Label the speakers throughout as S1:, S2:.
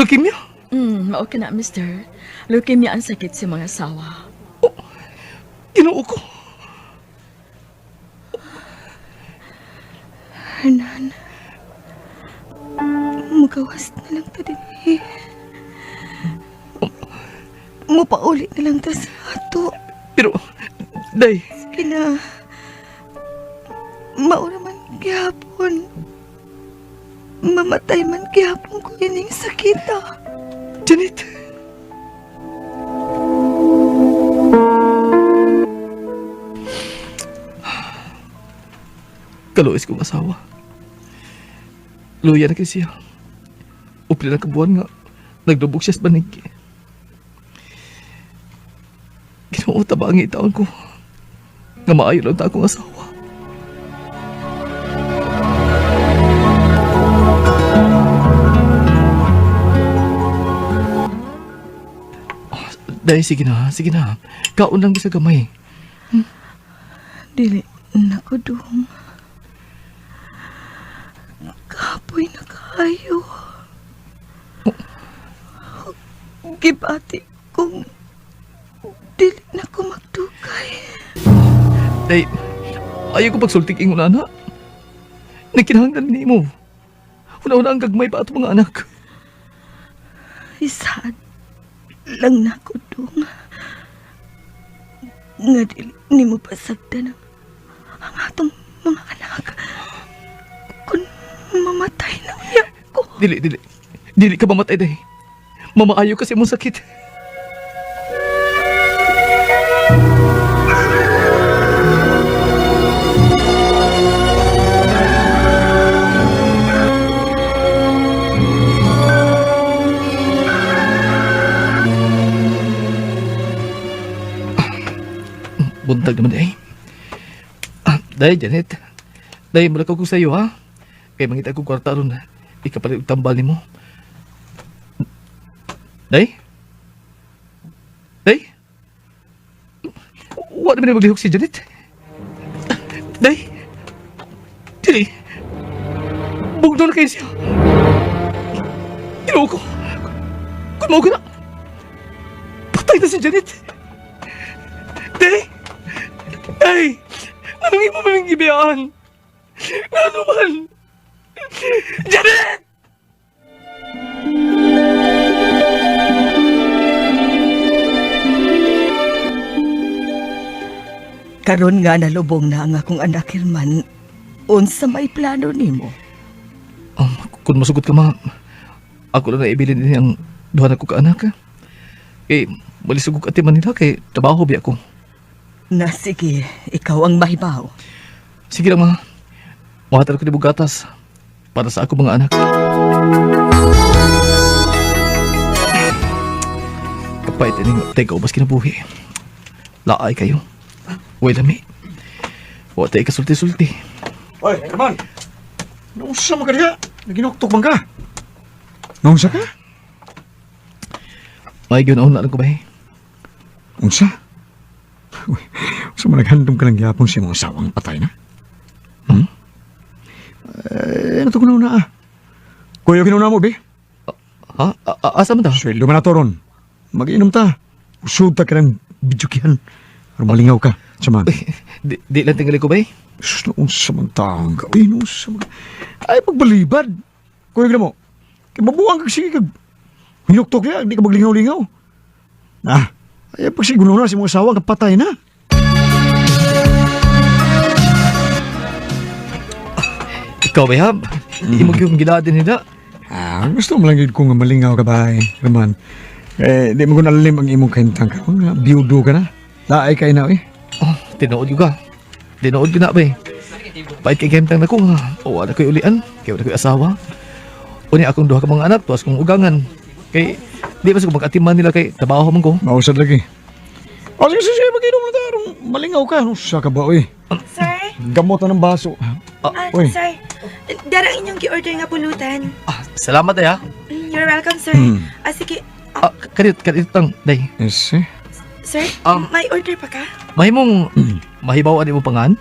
S1: Leukemia?
S2: Mao ka na, mister. Leukemia ang sakit sa mga asawa.
S1: Oh, Ginoo ko.
S3: Hernan, mugawas na lang ta din eh. Mupauli na lang ta sa ato.
S1: Pero, day,
S3: Sige na. Maura man gihapon. Mamatay man gihapon ko ining sakit ah.
S1: Janet. Kaluis kong asawa. Luya na kay siya. Upli na kabuan nga. Nagdubog siya sa banig. Ginoo, taba ang itaon ko. Nga maayo lang ta akong asawa. Dahil sige na, sige na. Kaon lang bisa gamay.
S3: Dili na ko dong. Kapoy na kayo. Gibati kong dili na ko magdugay.
S1: Day, ayaw ko pagsultik ingon ana. Nagkinahanglan ni mo. Una-una ang gagmay pa ato mga anak.
S3: Isaad lang na ko dong. Nga dili nimo pasagdan ang atong mga anak. Kung mamatay na uya ko.
S1: Dili, dili. Dili ka mamatay, day. Mamaayo kasi mong sakit. Buntag naman, day. Ah, day, Janet. Day, mula ko sa iyo, ha? Kay mangita ko kwarta ron. Ikapalit og tambal nimo. Day? Day? Wa naman maglihok si Janet. Day? Dili. Bugno na kayo siya. Ginoo ko. Kung mao ka na. Patay na si Janet. Day? Day! Anong imo maming gibiyaan? Ano man? Janet!
S3: Karon nga nalubong na ang akong anak Herman. Unsa may plano nimo?
S1: Kung masugot ka, ma, ako lang naibilin din ang duha na ko ka anak. Kay, malisugog ati Manila kay trabaho biya ko.
S3: Na sige, ikaw ang mahibaw.
S1: Sige lang, ma. Mahatag ko ni Bugatas para sa ako mga anak. Kapait ining teka ubas kinabuhi. Laay kayo. Uy, lami. Wa tayo kasulti-sulti.
S4: Oy, Herman! Naunsa man ka diha? Naginuktok man ka? Naunsa ka?
S1: May ginaon na lang ko ba eh?
S4: Unsa? Uy, unsa man naghandom ka lang gyapon sa imong asawang patay na? Hmm? Eh, ano to kuno na ah? Kuya kinuna mo, be?
S1: Ha? Asa man ta?
S4: Sweldo man na to ron. Mag-inom ta. Usod ta ka ng bidyukihan. Aron malingaw ka. Saman.
S1: Uy, di lang tingali ko ba eh?
S4: Sus, naunsa man taong ka. Uy, naunsa man. Ay, pagbalibad. Kuya mo. Kay mabuang kag sige kag hinuktok niya, di ka maglingaw-lingaw. Ah, ay pagsiguro na si mong asawa nga patay na.
S1: Ikaw ba, Hab? Imog yung ginadin nila.
S4: Ah, gusto mo lang yun kung malingaw ka ba, eh, Roman. Eh, di mo ko nalalim ang imong kahimtang ka. Nga, biyudo ka na. Laay kay na, eh.
S1: Oh, tinuod ko ka. Tinuod ko na ba eh. Pait kay kahimtang na ko nga. O, wala ko'y ulian. Kaya wala ko'y asawa. Uni akong duha ka mga anak, tuwas kong ugangan. Kay, di ba sa mag-atiman nila kay trabaho man ko.
S4: Mausad lagi. O, sige, sige, sige, mag-inom na tayo. Aron Malingaw ka. Ano, sa ka ba, eh.
S5: Sir?
S4: Gamot na ng baso.
S5: Ah,
S4: Uy.
S5: sir. Dara ang inyong gi-order nga pulutan.
S1: Ah, salamat ay ha.
S5: You're welcome, sir. Ah, sige.
S1: Ah, kanit, kanit tang, day.
S4: Yes, eh.
S5: Sir, may order pa ka?
S1: Mahimong, mahibawan mo pangan?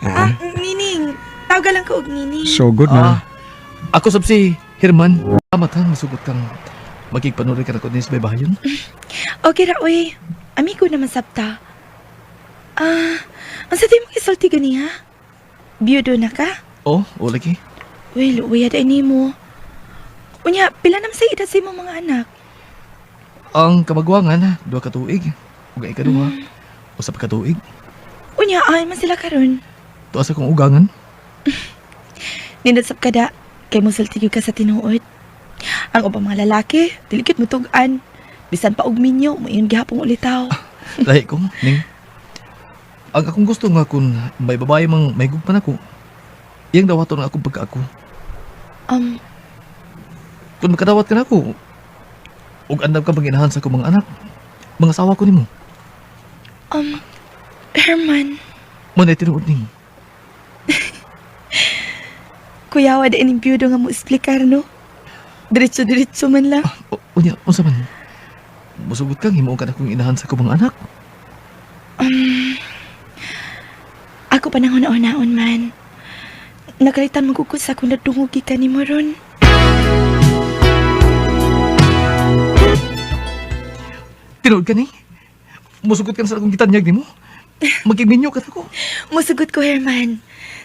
S5: Ah, Nining. Tawagan lang ko og Nining.
S4: So good na.
S1: Ah, ako sab si Herman. Salamat ha, masugot kang Makigpanuray ka na ko din sa baybayon.
S5: Okay ra, uy. Amigo naman sabta. Ah, ang sa di mo isulti gani ha? Biyudo na ka?
S1: Oh, o lagi.
S5: Uy, luwi ada ini mo. Unya, pila naman sa edad sa imong mga anak?
S1: Ang kamagwangan, duha ka tuig. Ug ang ikaduha, usa pa ka tuig.
S5: Unya, ay man sila karon.
S1: Tuwa sa kong ugangan.
S5: Nindot sab kada, kay musulti gyud ka sa tinuod. Ang ubang mga lalaki, dili gyud mutug-an. Bisan pa og minyo, moingon gihapon ulitaw.
S1: Lahi ko, Ning. Ang akong gusto nga kung may babae mang may gugman ako, iyang dawaton ang akong pagkaako. Kung makadawat ka na ako, ug andam ka maginahan sa akong mga anak, mga asawa ko nimo.
S5: Herman,
S1: Mo na tinuod, Ning.
S5: kuyawa da ining biyudo nga mo esplikar, no? Diretso-diretso man lang.
S1: O, unya, unsa man? Musugot kang himuon ka na akong inahan sa akong mga anak.
S5: Ako pa nang una-unaon man. Nakalitan mo ko sa akong nadungog ka ni mo ron.
S1: Tinuod ka ni? Musugot ka na sa akong gitanyag nimo? Magigminyo ka na ako.
S5: Musugot ko, Herman.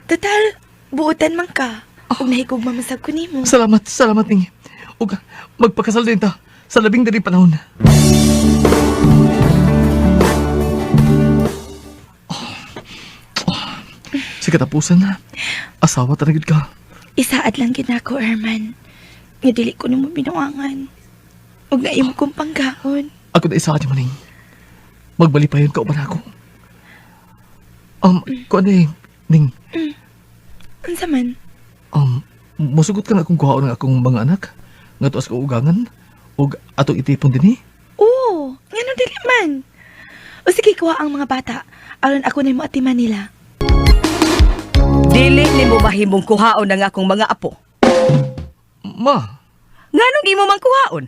S5: Total, buutan man ka. Ug nahigog mamasag ko nimo.
S1: Salamat, salamat, Ning. Ug magpakasal din ta sa labing dali panahon. Oh. Oh. Sa katapusan, asawa ta na gyud ka.
S5: Isaad lang gid nako, Herman. Nga dili ko nimo binuangan. Ug na imo kong panggaon.
S1: Ako na isaad mo, Ning. Magbalipayon ka uban ako. Kuan eh, Ning,
S5: Unsa man?
S1: Musugot ka na akong kuhaon ng akong mga anak. Nga tuas ko ugangan. Ug atong itipon din eh.
S5: Oo, ngano dili man. O sige, kuha ang mga bata. Aron ako na mo atiman nila.
S6: Dili nimo mahimong kuhaon ang akong mga apo.
S1: Ma,
S6: Nganong imo mang kuhaon?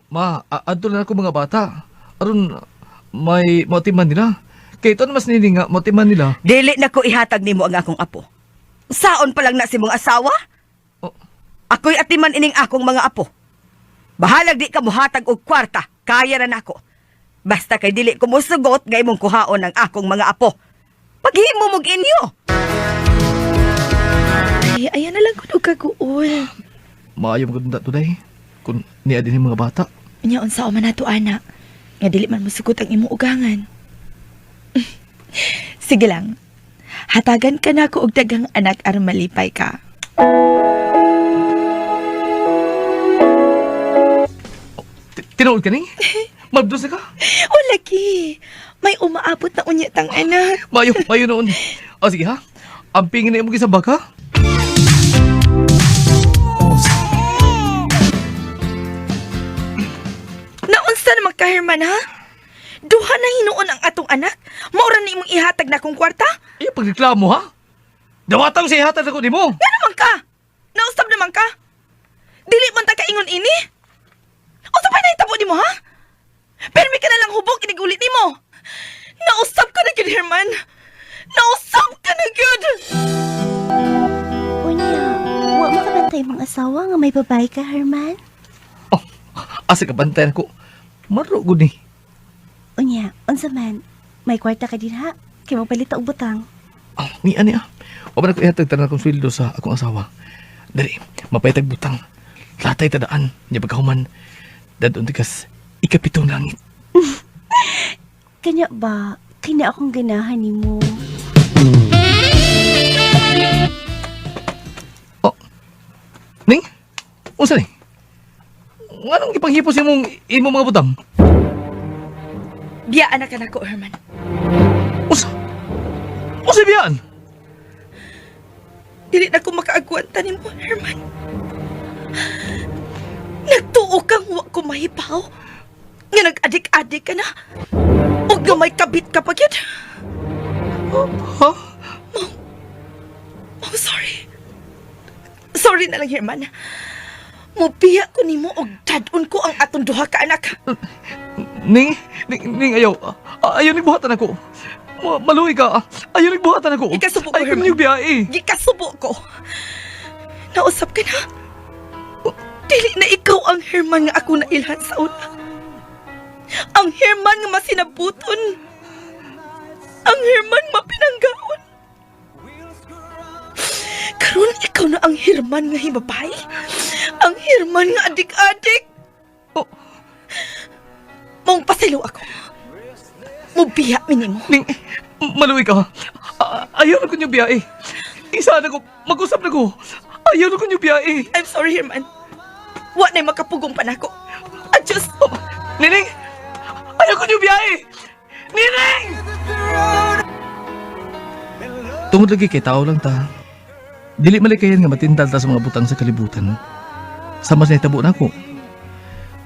S1: ma, adto na ako mga bata. Aron may motiman nila. Kay ito mas nini nga motiman nila.
S6: Dili na ko ihatag nimo ang akong apo. Saon pa lang na si mong asawa?
S1: Oh.
S6: Ako'y atiman ining akong mga apo. Bahalag di ka muhatag og kwarta, kaya na nako. Basta kay dili ko mosugot nga imong kuhaon ang akong mga apo. Paghimo mog inyo.
S5: Ay, ayan na lang kun og kaguol.
S1: Maayo maganda today. Kung niya din yung mga bata.
S5: Unya unsa man nato ana. Nga dili man musugot ang imong ugangan. Sige lang. Hatagan ka na ko og daghang anak aron malipay ka.
S1: Tinuod ka ni? Mabdos na ka?
S5: O lagi, may umaabot na unya tang anak.
S1: Maayo, maayo noon. O sige ha. Ang pingin na imong gisabak ha.
S5: Naunsa naman ka, Herman, ha? Duha na hinuon ang atong anak? Maura na imong ihatag na kong kwarta?
S1: Iyo pagreklamo ha. Dawatan ko sa ihatag ako nimo.
S5: Nga naman ka? Nausab naman ka? Dili man ta kaingon ini? Unsa pa nahitabo nimo, ha? Permi ka na lang hubog inigulit nimo. Nausab ka na gyud, Herman. Nausab ka na gyud.
S3: Unya, wa makabantay mong asawa nga may babae ka, Herman?
S1: Oh, asa ka bantayan ko. Maro gud ni.
S3: Unya, unsa man, may kwarta ka din ha? Kay mopalit og butang.
S1: Oh, ni ani ah. Wa man ako ihatag tanan akong sweldo sa akong asawa. Dali, mapaytag butang. Latay tadaan, nya pagkahuman. Dadon tikas ikapitong langit.
S3: Kanya ba, kina akong ganahan nimo.
S1: Oh. Ning? Unsa ni? Nganong gipanghipos imong imong mga butang?
S5: Biya anak ka na ko, Herman.
S1: Unsa? Unsa biyaan?
S5: Dili na ko makaagwanta nimo, Herman. Nagtuo kang wa ko mahipaw. Nga nag-adik-adik ka na. Ug nga may kabit ka pa gyud.
S1: Ha?
S5: Oh, sorry. Sorry na lang, Herman. Mubiya ko nimo og dad-on ko ang atong duha ka anak.
S1: Ning, ning, ning ayaw. Ayaw ning buhatan ako. Maluhi ka. Ayaw ning buhatan ako.
S5: Ikasubo ko,
S1: Ay,
S5: Herman.
S1: kung biyae.
S5: Gikasubo ko. Nausap ka na. Dili na ikaw ang Herman nga ako nailhan sa una. Ang Herman nga masinabuton. Ang Herman mapinanggaon. Karon ikaw na ang Herman nga hibabay. Ang Herman nga adik-adik.
S1: Oh.
S5: Maong pasaylo ako. Mubiya mi nimo.
S1: Ning, maluoy ka. Ayaw na ko niyo biyae. Isa na ko, mag-usap na ko. Ayaw na ko niyo biyae.
S5: I'm sorry, Herman. Wa na'y makapugong pa nako. Adios.
S1: Oh, Nining! Ayaw ko niyo biyae! Nining! Tungod lagi kay tao lang ta. Dili malikayan nga matintal ta sa mga butang sa kalibutan. Sama sa nahitabo nako.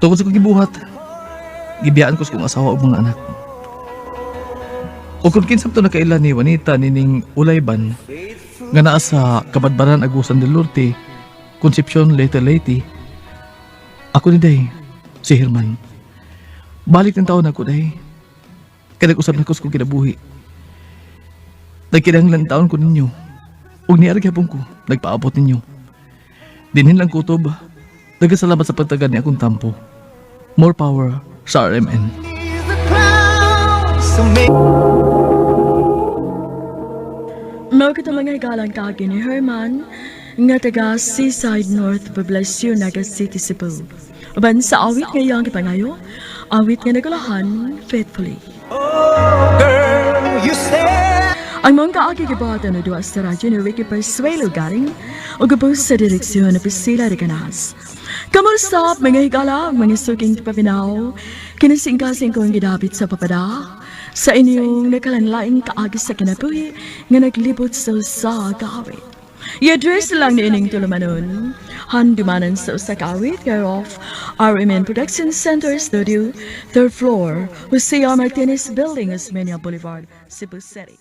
S1: Tungod sa kong gibuhat, gibiyaan ko sa kong asawa ug mga anak. O kung kinsa to nakaila ni Juanita nining Ulayban nga naa sa Kabadbaran, Agusan del Norte, Concepcion, Leyte, Leyte. Ako ni day, si Herman. Balik ng taon ako day. Kaya nag-usab na ko sa kong kinabuhi. Nagkinahanglan taon ko ninyo. Ug niara gyapon ko, nagpaabot ninyo. Dinhin lang kutob. Daghang salamat sa pagtagad ni akong tampo. More power sa RMN.
S2: Mao kato, mga higalang, kaagi ni Herman nga taga Seaside North, Poblacion, Naga City, Cebu. Uban sa awit nga iyang gipangayo, awit nga nagulahan, "Faithfully." Ang mga kaagi gibuhatan na duwa sa radyo ni Ricky Persuelo Garing o gabos sa direksyon ni Priscilla Recanas. Kamusta, mga higala, mga suking paminaw, kinasingkasing kong gidapit sa papada, sa inyong nakalanlaing kaagi sa kinabuhi nga naglibot sa usa ka awit. I-address lang ni ining tulumanon. Handumanan sa usa ka awit, care of RMN Production Center Studio, third floor, Jose R. Martinez Building, Osmeña Boulevard, Cebu City.